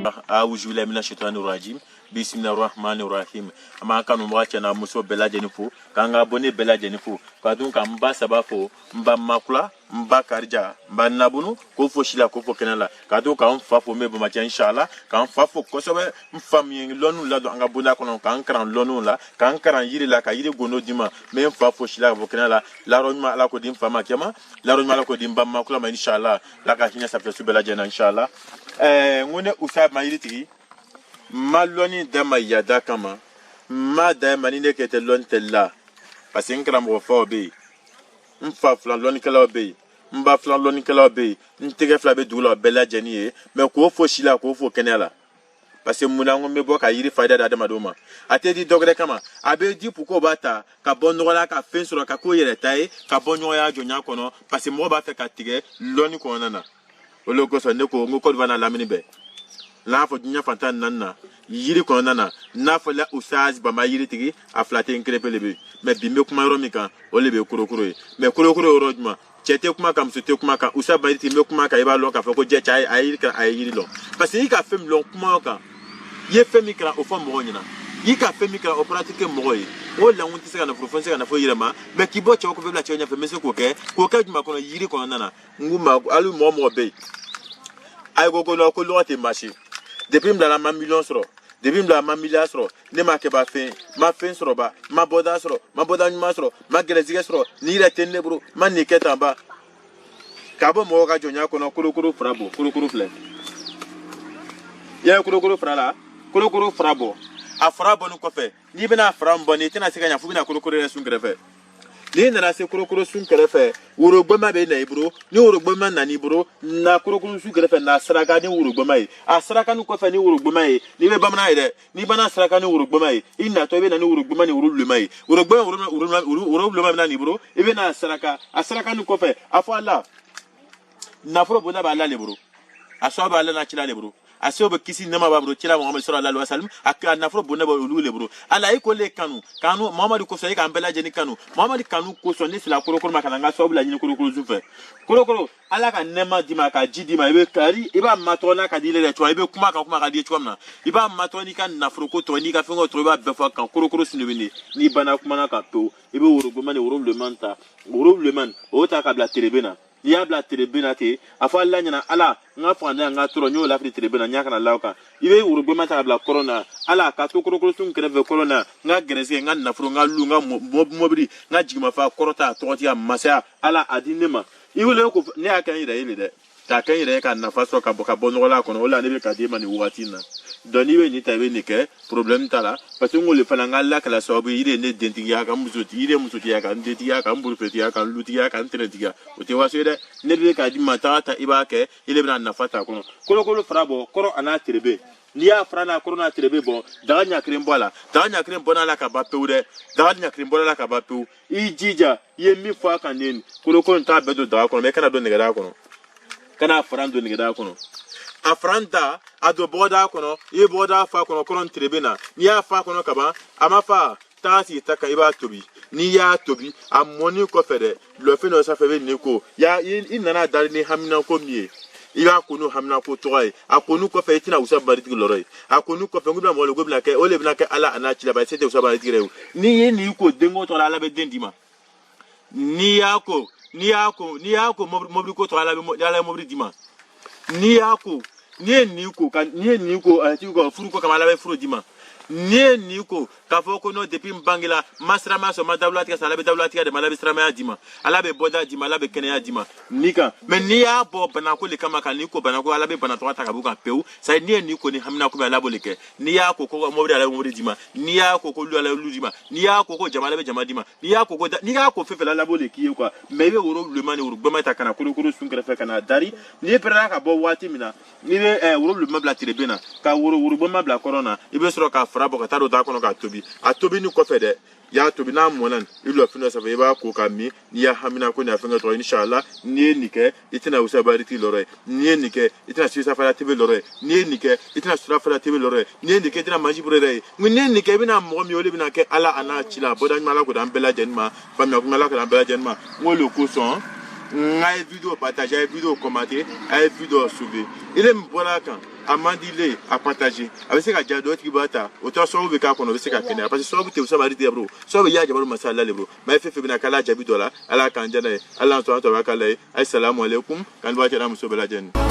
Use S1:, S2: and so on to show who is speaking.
S1: Awuzu bilahi mina shaitani rajim, bisimilahi rahmani rahim. An b'an kanubaga cɛ n'a muso bɛɛ lajɛlen fo, k'an ka abonné bɛɛ lajɛlen fo, ka dun ka n ba saba fo, n ba Makula, n ba Karija, n ba Nabunu, k'o fo si la, k'o fo kɛnɛ la, ka dun k'an fa fo n bɛ Bamakɔ inshallah, k'an fa fo kosɛbɛ, n fa min ye lɔnniw ladon an ka bonda kɔnɔ, k'an karan lɔnniw la, k'an karan yiri la, ka yiri gondo di ma. N bɛ n fa fo si la ka fo kɛnɛ la. Layɔrɔ ɲuman Ala k'o di n fa ma kɛma, layɔrɔ ɲuman Ala k'o di n ba Makula ma inshallah. Ala ka hinɛ safɛ su bɛɛ lajɛlen na inshallah. N ko ne Usa ma yiritigi n ma lɔnni d'a ma yada kama, n ma da ma ni ne kɛ tɛ lɔnni tɛ la, parce que n karamɔgɔ faw bɛ yen, n fa filan lɔnnikɛlaw bɛ yen, n ba filan lɔnnikɛlaw bɛ yen, n tɛgɛ fila bɛ dugu la o bɛɛ lajɛlen ye. Mɛ k'o fo si la, k'o fo kɛnɛya la, parce que mun na n ko n bɛ bɔ ka yiri fayida di adamadenw ma? A tɛ di dɔgɔrɛ kama, a bɛ di pour que b'a ta ka bɔ nɔgɔ la, ka fɛn sɔrɔ, ka k'o yɛrɛ ta ye, ka bɔ ɲɔgɔnya jɔnya kɔnɔ, parce que mɔgɔ b'a fɛ ka tigɛ lɔnni kɔnɔna na. O de kosɔn ne ko n ko Côte d'Ivoire n'a lamini bɛɛ n'a fɔ diɲɛ fantan naani na yiri kɔnɔna na, n'a fɔla Ustaz Bamba yiritigi, a fila tɛ n kerepe le bɛ. Mɛ bi n bɛ kuma yɔrɔ min kan, o le bɛ korokoro ye. Mɛ korokoro yɔrɔ jumɛn? Cɛ tɛ kuma kan, muso tɛ kuma kan. Ustaz Bamba yiritigi, n bɛ kuma kan, i b'a lɔn k'a fɔ ko jɛ cɛ a ye yiri kalan, a ye yiri lɔn, parce que i ka fɛn min lɔn kuma o kan, i ye fɛn min kalan o fɔ mɔgɔw ɲɛna, i ka fɛn min kalan o pratique mɔgɔw ye. O lankun tɛ se ka nafolo fɔ, n tɛ se ka nafolo yɛrɛ ma, mɛ k'i bɔ cɛw kɔfɛ bila cɛw ɲɛfɛ, n bɛ se k'o kɛ. K'o kɛ jumɛn kɔnɔ? Yiri kɔnɔna na. N ko ma hali mɔgɔ mɔgɔ bɛ yen, a ye ko ko ko lɔgɔ tɛ marché. Depuis n bilala, n ma miliyɔn sɔrɔ. Depuis n bilala, n ma miliyari sɔrɔ. Ne ma kɛ ba fɛn, ma fɛn sɔrɔ ba, ma bɔda sɔrɔ, ma bɔda ɲuman sɔrɔ, ma gɛrɛsɛgɛ sɔrɔ, ni yɛrɛ tɛ ne bolo, ma nin kɛ tan ba. K'a bɔ mɔgɔw ka jɔnya kɔnɔ. Kolokolo fara bɔ, kolokolo filɛ, i ye kolokolo fara la, kolokolo fara bɔ. A fara bɔni kɔfɛ, n'i bɛna fara bɔ, n'i tɛna se ka ɲa fo bɛna kolokolo yɛrɛ sun kɛrɛfɛ. N'i nana se kolokolo sun kɛrɛfɛ, worogbɛma bɛ na i bolo. Ni worogbɛma nana i bolo, na kolokolo sun kɛrɛfɛ, na saraka ni worogbɛma ye. A saraka ni kɔfɛ ni worogbɛma ye, n'i bɛ bamanan ye dɛ, n'i bana saraka ni worogbɛma ye, i natɔ i bɛ na ni worogbɛma ni woro bilenma ye. Worogbɛma, woro bilenma bɛ na n'i bolo, i bɛ na saraka. A saraka ni kɔfɛ, a fɔ Ala, nafolo bonda bɛ Ala le bolo, a sɔrɔ bɛ Ala n'a cila le bolo, a se bɛ kisi nɛma b'a bolo, cila Muhamadu sallallahu alaihi wasallam, a ka nafolo bonda bɛ olu le bolo. Ala, i ko le kanu kanu Muhamadu kosɔn, i k'an bɛɛ lajɛlen kanu Muhamadu kanu kosɔn. Ne sera kolokolo ma ka na n ka sababu laɲini kolokolo sun fɛ. Kolokolo, Ala ka nɛma d'i ma, ka ji d'i ma, i bɛ kari, i b'a matɔgɔ n'a ka di i yɛrɛ cogo, i bɛ kuma kan, kuma ka di i ye cogo min na, i b'a matɔgɔ n'i ka nafolo ko tɔgɔ, n'i ka fɛn ko tɔgɔ, i b'a bɛɛ fɔ a kan. Kolokolo sun de bɛ nin. N'i banna kumana kan pewu, i bɛ woro goman ni woro bilenman ta, woro bilenman o ta ka bila terebe na. N'i y'a bila terebe na ten, a fɔ Ala ɲɛna: Ala, n ka fanga, n ka tɔɔrɔ, n y'o lafili terebe na, n y'a kana la kan. I bɛ woro ta ka bila kɔrɔn na. Ala ka to kolokolo sun kɛrɛfɛ kɔrɔn na, n ka gɛrɛsɛgɛ, n ka nafolo, n ka lu, n ka mobili, n ka jigimafa kɔrɔta, tɔgɔtigiya, masaya, Ala a di ne ma. I wele ko ne y'a kɛ n yɛrɛ ye de dɛ, k'a kɛ n yɛrɛ ye, ka nafa sɔrɔ ka bɔ nɔgɔ la kɔnɔ. O la ne bɛ ka d'e ma nin wagati in na. Donc n'i bɛ nin ta, i bɛ nin kɛ, problème t'a la, parce que n k'o fana n ka la kɛla sababu ye, yiri ye ne dentigiya, ka n musotigi, yiri ye musotigiya, ka n dentigiya, ka n bolofɛtigiya, ka n lutigiya, ka n tɛnɛtigiya. O tɛ waso ye dɛ. Ne bɛ k'a di ma, taga ta, i b'a kɛ, i de bɛna nafa t'a kɔnɔ. Kolokolo fara bɔ kɔrɔ a n'a terebe. N'i y'a fara n'a kɔrɔ n'a terebe bɔ, daga ɲɛ kelen bɔ a la, daga ɲɛ kelen bɔ a la ka ban pewu dɛ, daga ɲɛ kelen bɔ a la ka ban pewu. I jija, i ye min fɔ a kan nin kolokolo in t'a bɛɛ don daga kɔnɔ, mɛ i kana don nɛgɛdaga kɔnɔ, kana fara don nɛgɛdaga kɔnɔ. A faran ta, a don bɔgɔdaga kɔnɔ, i ye bɔgɔdaga fa kɔnɔ, kɔrɔ terebe na. N'i y'a fa kɔnɔ ka ban, a ma fa, taga sigi ta kan, i b'a tobi. N'i y'a tobi, a mɔni kɔfɛ dɛ, lɔfɛn dɔ sanfɛ, i bɛ nin ko ya, i nana dari ni haminako min ye, i b'a ko n'o haminako tɔgɔ ye. A ko n'u kɔfɛ, i tɛna wusa baritigi lɔrɔ ye. A ko n'u kɔfɛ, n ko bɛna mɔgɔ ko bɛna kɛ, o de bɛna kɛ Ala a n'a cila ba, se tɛ wusa baritigi yɛrɛ ye. N'i ye nin ko denko tɔgɔ la, Ala bɛ den d'i ma. N'i y'a ko, n'i y'a ko, n'i y'a ko mobili ko tɔgɔ, Ala bɛ, Ala ye mobili d'i ma. N'i y'a ko, n'i ye nin ko ka, n'i ye nin ko a tigi ko furu ko kama, Ala bɛ furu d'i ma. N'i ye nin ko k'a fɔ ko non, depuis n bangela, n ma siramaya sɔrɔ, n ma dawulatigɛ sɔrɔ, Ala bɛ dawulatigɛ d'i ma, Ala bɛ siramaya d'i ma, Ala bɛ bɔda d'i ma, Ala bɛ kɛnɛya d'i ma nin kan. Mɛ n'i y'a bɔ banako le kama, ka nin ko banako, Ala bɛ bana tɔgɔ ta ka b'u kan pewu. C'est à dire n'i ye nin ko ni hamina ko bɛ, Ala b'o de kɛ. N'i y'a ko ko mobili, Ala bɛ mobili d'i ma. N'i y'a ko ko lu, Ala bɛ lu d'i ma. N'i y'a ko ko jama, Ala bɛ jama d'i ma. N'i y'a ko ko n'i y'a ko fɛn fɛn, Ala b'o de k'i ye quoi. Mɛ i bɛ woro bilenman ni woro gbɛmɛ ta ka na kolokolo sun kɛrɛfɛ ka na dari. N'i pɛrɛnna ka bɔ waati min na, n'i bɛ woro bilenman bila terebe na, ka woro gbɛmɛ bila kɔrɔn na, i bɛ sɔrɔ ka fara bɔ ka taa don da kɔnɔ k'a tobi. A tobi ni kɔfɛ dɛ, i y'a tobi n'a mɔnna, i lɔ fɛn dɔ sanfɛ, i b'a ko ka min. N'i y'a hamina ko nin fɛn kɛ tɔgɔ, inshallah, n'i ye nin kɛ, i tɛna wusa baritigi lɔrɔ ye. N'i ye nin kɛ, i tɛna sisa fara tebe lɔrɔ ye. N'i ye nin kɛ, i tɛna sura fara tebe lɔrɔ ye. N'i ye nin kɛ, i tɛna maji bolo yɛrɛ ye. Nka n'i ye nin kɛ, i bɛna mɔgɔ min ye, o de bɛna kɛ Ala a n'a ci la. Bɔda ɲuman, Ala k'o d'an bɛɛ lajɛlen ma. Faamuya kuma, Ala k'o d'an bɛɛ lajɛlen ma. N k'o de kosɔn n a ye vidéo partage, a ye vidéo commenter, a ye vidéo sauver. I de min bɔra a kan. A man di le, a partager. A bɛ se ka diya dɔ tigi b'a ta, o tora sababu bɛ k'a kɔnɔ, o bɛ se ka kɛnɛya, parce que sababu tɛ sabari tɛ bro, sababu y'a jabaru masa ala le bro. Mais fɛn fɛn bɛna k'ala jaabi dɔ la, ala k'an jana ye, ala sɔn tɔ b'a k'ala ye. Assalamu alaikum, kan b'a cɛ n'a muso bɛɛ lajɛlen.